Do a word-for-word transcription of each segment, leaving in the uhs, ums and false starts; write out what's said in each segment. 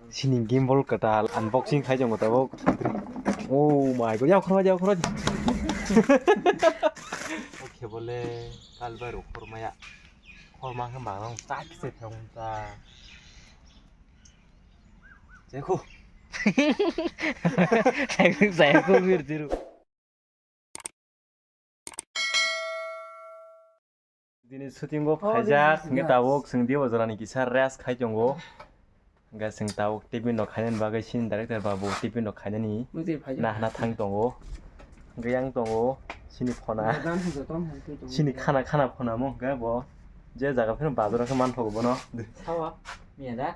Sini gimbal kwtal unboxing khai tongo tabuk. Oh my god, yakhro, yakhro. Oke bole kalbai rok khormaya. Khorma khe manang chak se thang ta. Jekho. Jekho bir diru. Dini shooting o phaijak, hwnkhe tabuk chwng Debo jorani kisa rest khai tongo. Hwnkhe chwng tabuk tiffin rok khainani bagwi chini director babu tiffin rok khainani nahana thang tongo. Hwnkhe yang tongo chini phona, chini khana khana phona mo hwnkhe bo je jaga phano bazar o khe manthogo bono. Sawa, miya da.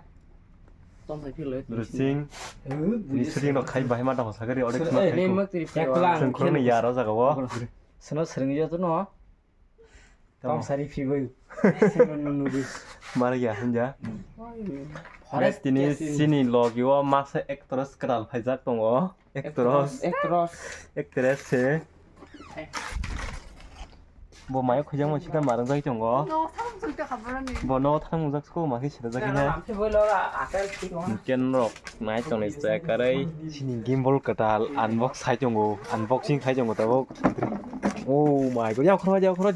Tongthai phirlai. Dressing. Ni shooting rok khai bahai ma dong sakari orek khna khai. Chwng khoroknwi yar o jaga o. Sono swrwngwi joto no. Tamo. Tong sari phigwi. Sino nunu dis. Mar ya hinja. Forest tini sini logi o masa actress kwtal phaijak tongo. Actress. Actress. Actress se. Bo mayo khujang mo sita marang jai tongo. No, thang jai to khabar ni. Bo no thang jai ko ma khe sita jai na. Ken rok nai tong ni se karai. Sini gimbal kwtal unbox sai tongo. Unboxing sai tongo tabuk. Oh my god, yakhro, yakhro.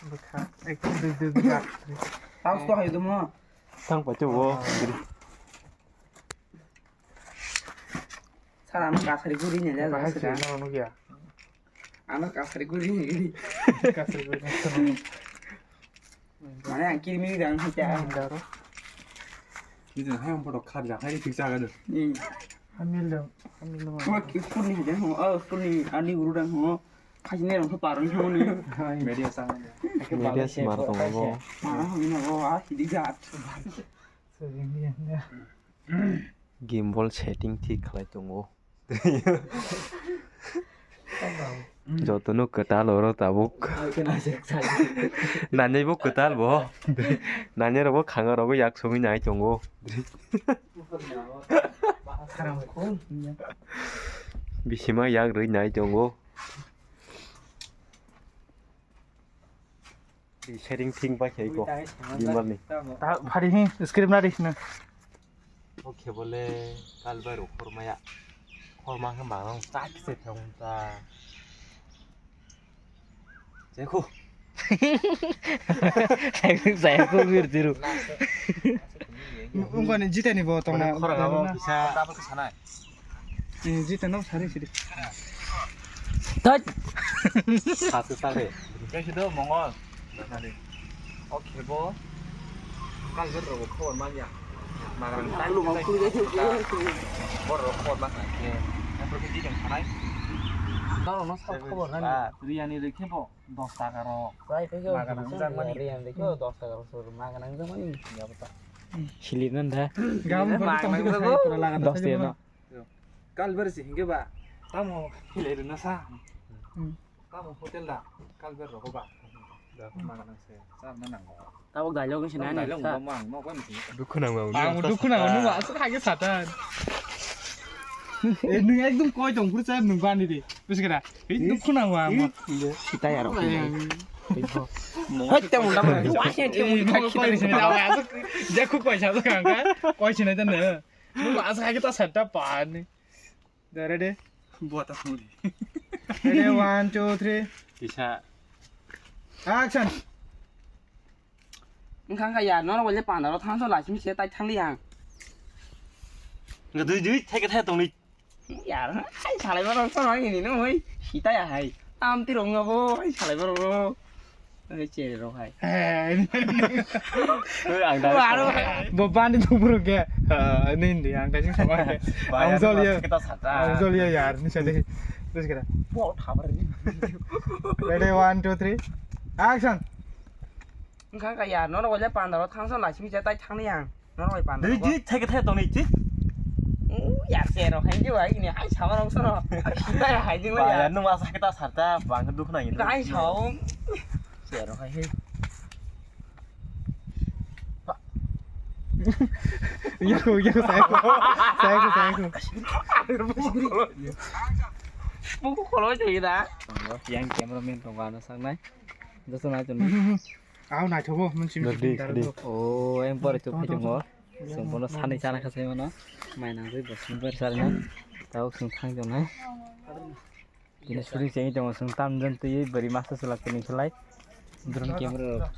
Bwkha, ek, dui, dui, bwkha. Tang sto hai dumo. Tang pa tu bo. Sara ano kasari guri ne ja. Bahai sira. Ano kasari guri ne. Kasari guri ne. Mane ang kirmi dang hita. Daro. Ini hai ang bodo khar ja hai tik jaga do. Hamil dong, hamil dong. School ni hita ho, oh school ni ani guru dang ho. Khajine rong paro ni ho ni. Media sang. Media smart tong bo. Mara ho ni ho ah hidi jat. Gimbal setting thik khlai tongo. Jotono kwtal oro tabuk. Nanyai bo kwtal bo. Nanyai rok bo khanga rok bo yak sogwi nai tongo. Bisima yak rwi nai tongo. Sharing thing pai khai ko. Gimbal ni. Ta phari hi script na ri na. Oke bole kalbai rok khormaya. Khorma khe manang chak se thang ta. Jekho. Jekho bir diru. Ungkani jitani bo tongna. Khorang abo kisa. Jita no sari siri. Tat. Satu sari. Kaisa do mongol. O khebo kalber rogo khobor manya. Magang tang. Bor rogo khobor manya. Yang pergi di yang sanai. Tao no sa khobor kan. Riyani de khebo dos taka ro. Magang jang mani. Riyani de khebo dos taka ro sur magang jang mani. Ya betul. Sili nan da. Gam magang jang mani. Dos tiya no. Kalber si hingke ba. Tamo hilai rina sa. Tamo hotel da. Kalber rogo ba. Da mana nang se. Sa mana nang. Tabok dialogue ni sinani. Dialogue ba mang no ba ni. Dukhu nang ba. Ang dukhu nang ba. Nung ba asal hage satan. Eh nung ekdom koi tong phuru sa nung ba ni de. Busi kena. Eh dukhu nang ba. Kita ya ro. Hai tamo da. Wah ya tamo. Jaku koi sa kang ka. Koi sinai dan ne. Nung aswk hai khe ta sat ta pani. Da ready? Buat ta phone. Ready, one, two, three. Kisa. Action. Wngkha wngkha ya, norok bai le pandaro thangso laisimi se tai thangli ang. Wngkha dui dui theke thaya tongli. Yar, hai salai borok sono ini no hoi. Sita ya hai. Tam tirong abo hai salai borok. Cherok hai. Ang aro bo bani tu buruk ya. Ini ini ang tadi sama. Ang zol ya. Kita sata. Ang zol ya yar ni sade. Terus kita. Bo thabar ni. Ready, one, two, three. Action. Engkha ka yar no wala pandaro thangsa laisimi ja tai thangni ang. Norok bai panda. Dui dui theke theke tongni ti. U yar se rok hai di wai ni hai sama rok sono. Hai hai di wai. Ba ya nung asa kita sarta bang duk na gitu. Hai sao. Se rok hai. Yako yako saiko. Saiko saiko. Buku kolo jadi dah. Yang cameraman tong kana sangnai. Joto nai tong. Aw naithogo, mun simi Nadi, simi nadi. Darbo. O, yang pore tu Tong, tong, phai tongo. Tong. Sung bono sanai chana khasai mano. Mai nang jai bo sung bar sarina. Tao sung thang jongnai. Ini shooting sini tongo sung tam jan tui bari masa selak kini selai. Drone camera.